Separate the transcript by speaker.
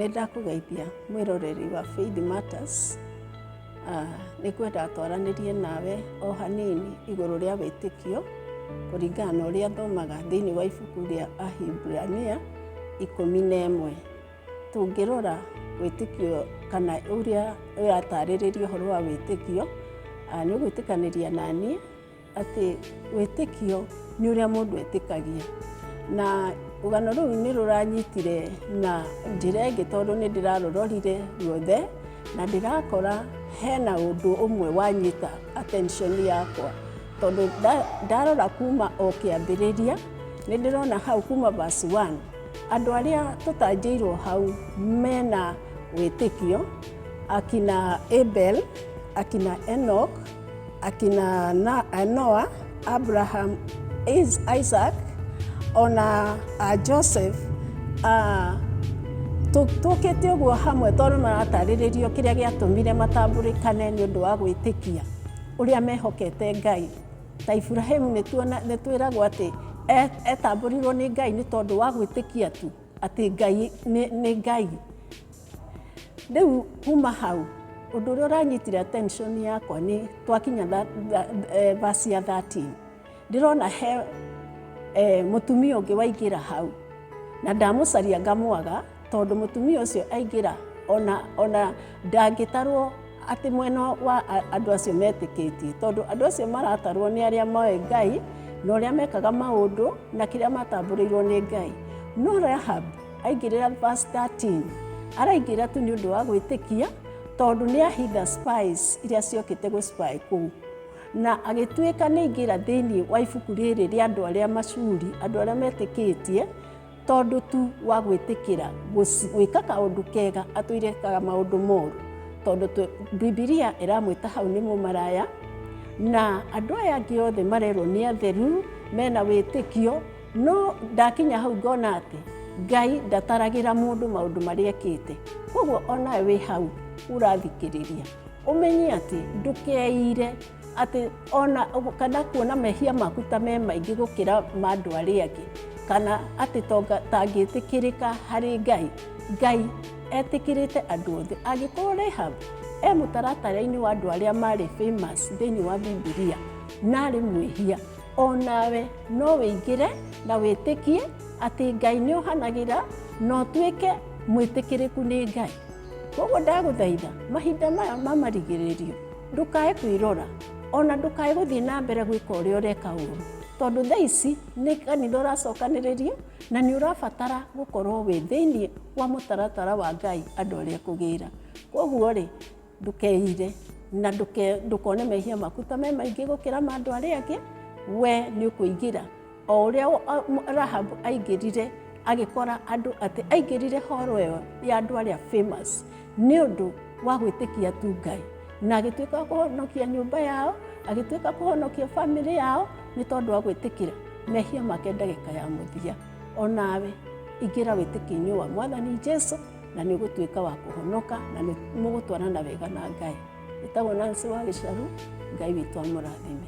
Speaker 1: Nĩ ndakũgeithia mwĩroreri wa Faith Matters. Nĩ ngwenda twaranĩrie nawe o hanini igũrũ rĩa wĩtĩkio kũringana na ũrĩa thomaga thĩinĩ wa ibuku rĩa Ahibirania 11. Tũngĩrora wĩtĩkio kana ũrĩa ũratarĩrĩria ũhoro wa wĩtĩkio, nĩ ũgwĩtĩkanĩria naniĩ atĩ wĩtĩkio nĩ ũrĩa mũndũ etĩkagia. Na rũgano rũu nĩ rũranyitire na njĩra ĩngĩ tondũ nĩ ndĩrarũrorire ruothe na ndĩrakora hena ũndũ ũmwe wanyita attention yakwa. Tondũ ndarora kuma o kĩambĩrĩria, nĩ ndĩrona hau kuma verse 1, andũ arĩa tũtanjĩirwo hau mena wĩtĩkio, akina Abel, akina Enoch, akina Noah, Abraham, Isaac, ona Joseph, tũkĩte ũguo hamwe tondũ maratarĩrĩrio kĩrĩa gĩatũmire matambũrĩkane nĩ ũndũ wa gwĩtĩkia ũrĩa mehokete Ngai. Ta Iburahimu nĩ twĩragwo atĩ etambũrirwo nĩ Ngai nĩ tondũ wa gwĩtĩkia tu atĩ Ngai nĩ Ngai. Rĩu kuma hau ũndũ ũrĩa ũranyitire attention yakwa nĩ twakinya verse ya 13, ndĩrona he mũtumia ũngĩ waingĩra hau na ndamũcaria ngamwaga, tondũ mũtumia ũcio aingĩra ona ndangĩtarwo atĩ mwena wa andũ acio metĩkĩtie, tondũ andũ acio maratarwo nĩ arĩa moĩ Ngai na ũrĩa mekaga maũndũ na kĩrĩa matambũrĩirwo nĩ Ngai. No Rahab aingĩrĩra verse 13, araingĩra tu nĩ ũndũ wa gwĩtĩkia, tondũ nĩ ahitha spies iria ciokĩte gũ spy kũu, na agĩtuĩka nĩ aingĩra thĩinĩ wa ibuku rĩrĩ rĩa andũ arĩa macuri, andũ arĩa metĩkĩtie, tondũ tu wa gwĩtĩkĩra gwĩka kaũndũ kega atũire ekaga maũndũ moru, tondũ Bibilia ĩramwĩta hau nĩ mũmaraya, na andũ aya angĩ othe marerwo nĩ atheru mena wĩtĩkio. No ndakinya hau ngona atĩ Ngai ndataragĩra mũndũ maũndũ marĩa ekĩte. Koguo onawe wĩ hau ũrathikĩrĩria, ũmenye atĩ ndũkeire atĩ ona kana kuona mehia maku ta me maingĩ gũkĩra ma andũ arĩa angĩ, kana atĩ tangĩtĩkĩrĩka harĩ Ngai. Ngai etĩkĩrĩte andũ othe. Angĩkorwo Rahab e mũtaratara-inĩ wa andũ arĩa marĩ famous thĩinĩ wa Bibilia na arĩ mwĩhia, onawe no wĩingĩre na wĩtĩkie atĩ Ngai nĩ ohanagĩra na ũtuĩke mwĩtĩkĩrĩku nĩ Ngai. Koguo ndagũthaitha mahinda maya ma marigĩrĩrio ndũkae kwĩrora, ona ndũkae gũthiĩ na mbere gwĩka ũrĩa ũreka ũru, tondũ thaa ici nĩ kanitha ũracokanĩrĩrio na nĩ ũrabatara gũkorwo wĩ thĩinĩ wa mũtaratara wa Ngai andũ arĩa kũgĩra. Koguo rĩ, ndũkeire na ndũkone mehia maku ta me maingĩ gũkĩra ma andũ arĩa angĩ. We nĩ ũkũingĩra o ũrĩa Rahab aingĩrire, agĩkora andũ atĩ aingĩrire horo ĩyo ya andũ arĩa famous nĩ ũndũ wa gwĩtĩkia tu Ngai, na agĩtuĩka kũhonokia nyũmba yao, agĩtuĩka kũhonokia famĩlĩ yao nĩ tondũ wa gwĩtĩkĩra mehia make ndagĩka ya mũthia. Onawe ingĩra wĩtĩkio-inĩ wa Mwathani Jesu na nĩ ũgũtuĩka wa kũhonoka na nĩ mũgũtwarana wega na Ngai. Ĩtagwo Nancy wa Gĩcaru. Ngai witũ amũrathime.